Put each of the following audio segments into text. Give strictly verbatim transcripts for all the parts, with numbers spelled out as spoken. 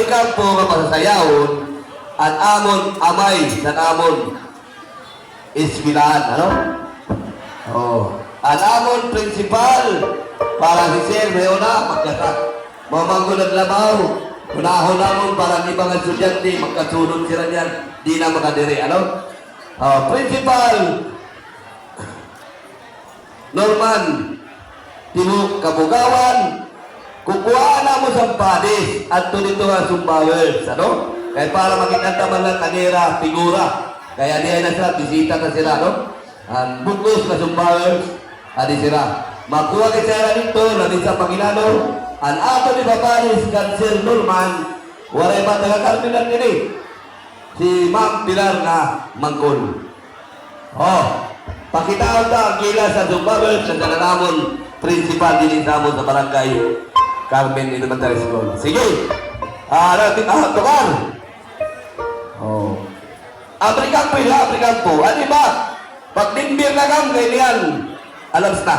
Kampo nga pasasayawon, an amon amay san amon eskwelahan, ano? Oh. An amon principal, para si Sir, may una, magkasa-, mamanggol an labaw. Unahon namon para an iba nga estudyante, magkasunod sila niyan, di na makadiri, ano? Oh, principal. Norman, Timok Kabugawan, kukuhaa namon san padis, adto didto nga Sumbawers, ano? Kay para makita ta man la kanira figura. Kay adi na sila, bisita na sila, no? An bug-os nga Sumbawers, adi sila. Makuha kita didto, labi sa pag-inano, an aton ipapadis kan Sir Norman, waray ba taga Carmen la ini? Si Ma'am Pilar nga mangkol. Oh, pakitaon ta an gilas sa Sumbawers, sa namon principal dinhi sa amon sa barangay Carmen Elementary School. Sige. Ah, ano, ti-, ah, tukar. Oh. Abri kampo, abri kampo. Ano ba? Pagdimbir na kam, kay niyan. Alam sa.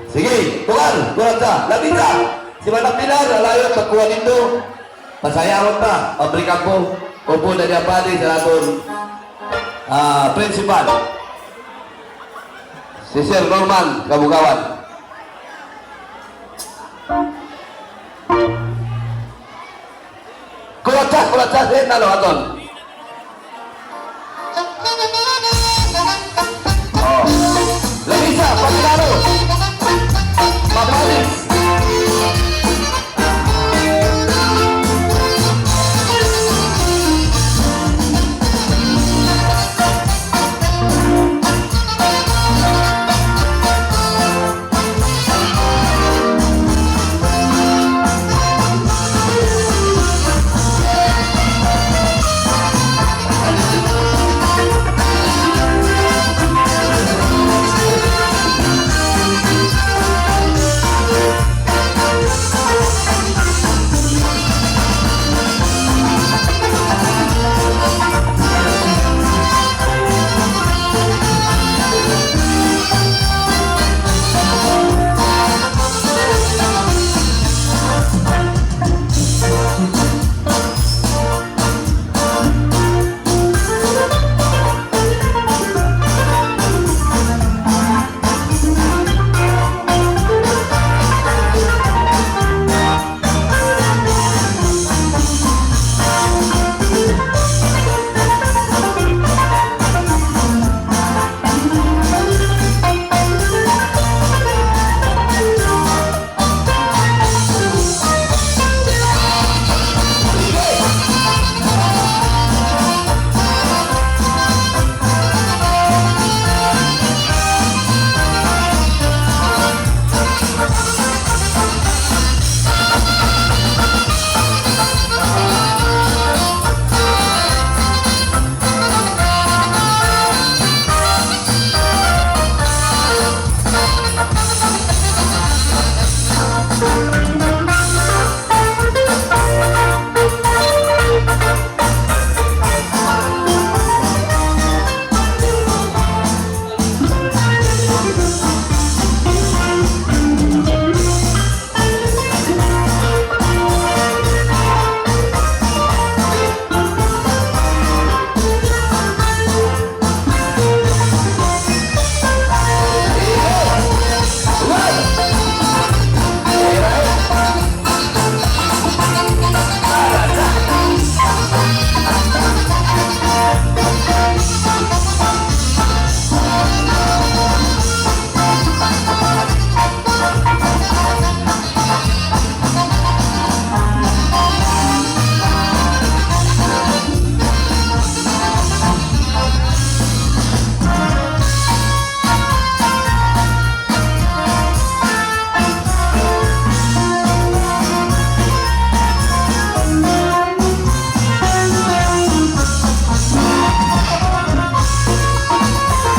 Sige, tukan, kulang sa, labi sa. Si Manang Pilar, alayon, magkuha didto. Pasayawon ta, pabrika po. Upo na niya padi sa aton, ah, principal. Si Sir Norman Kabugawan. Kulatsas, kulatsas, eh, talo, aton. Oh. Lagi sa, pagkilaro. Mapalis.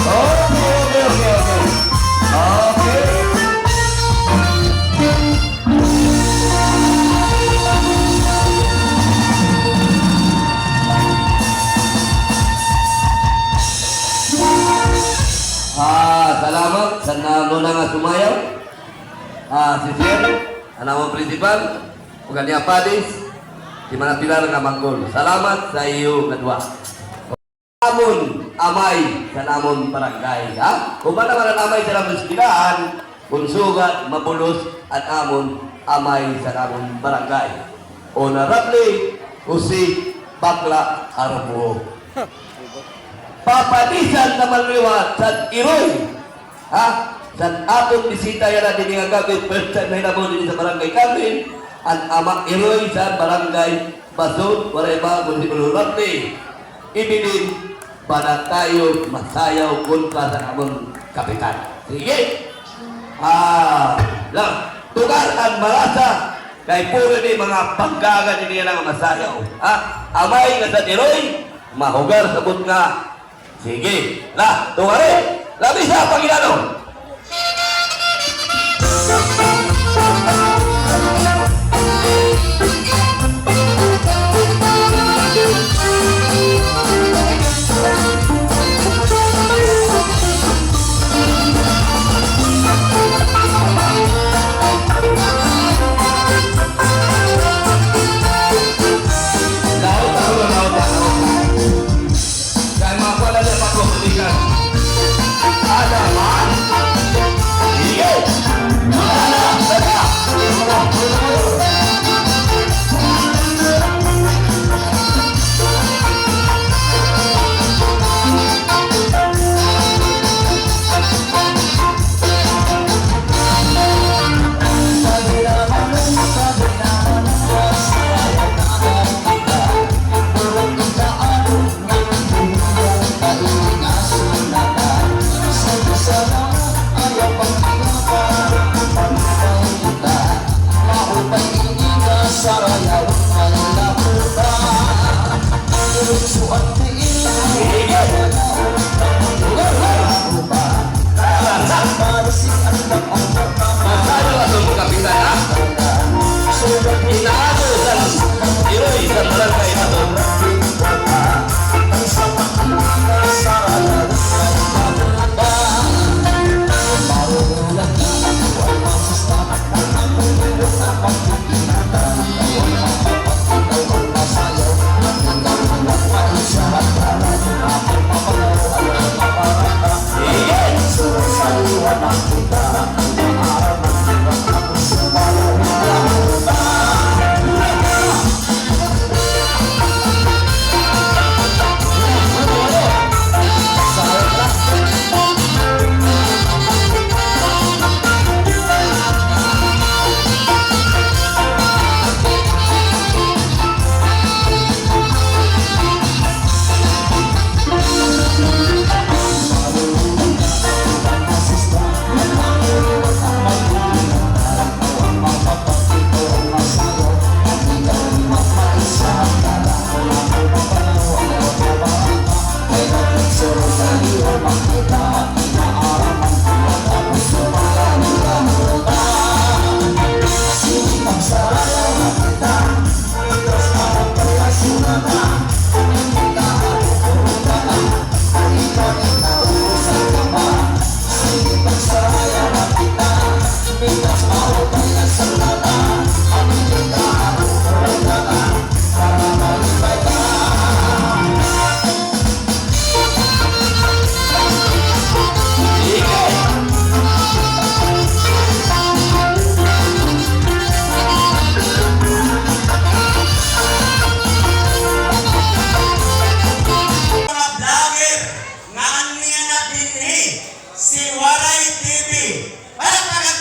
Okay, okay, okay, okay. Okay. Ah, salamat sa nauna nga sumayaw. Ah, si Sir. An amon principal, ug an iya padis, si Mana Pilar nga manggol. Salamat sa iyo nga duha. Amon amay sa amon barangay, ha? Human naman an amay sa amon eskwelahan, kon sugad mabulos an amon amay sa amon barangay. Honorable Jose Bakla Arbuho. Papadisan naman liwat sa Iroy. Ha? Sa aton bisita yana dinhi nga gab-i, first time nahitabo dinhi sa Barangay Carmen, an ama Iroy sa Barangay Basud, waray ba, Municipal Honorable Evelyn Banatayo Masayaw kontra sa amon kapitan. Sige. Ah, lang, tugar an marasa, kay puro ni mga panggaga dinhi nga masayaw. Ha? Amay nga sa Iroy, mahugar sabot nga Sige. La, tungari. Labisa, Pangilano. Laot ako, laot ako. Kay makuha na niya pagkukulikan. Ada man. Sige. Ada, ada. Masayaw aton kapitan, ha? Inaado san Iroy san Barangay Basud. Mga vlogger nga an niya na dinhi, si Waray T V. Palakpakan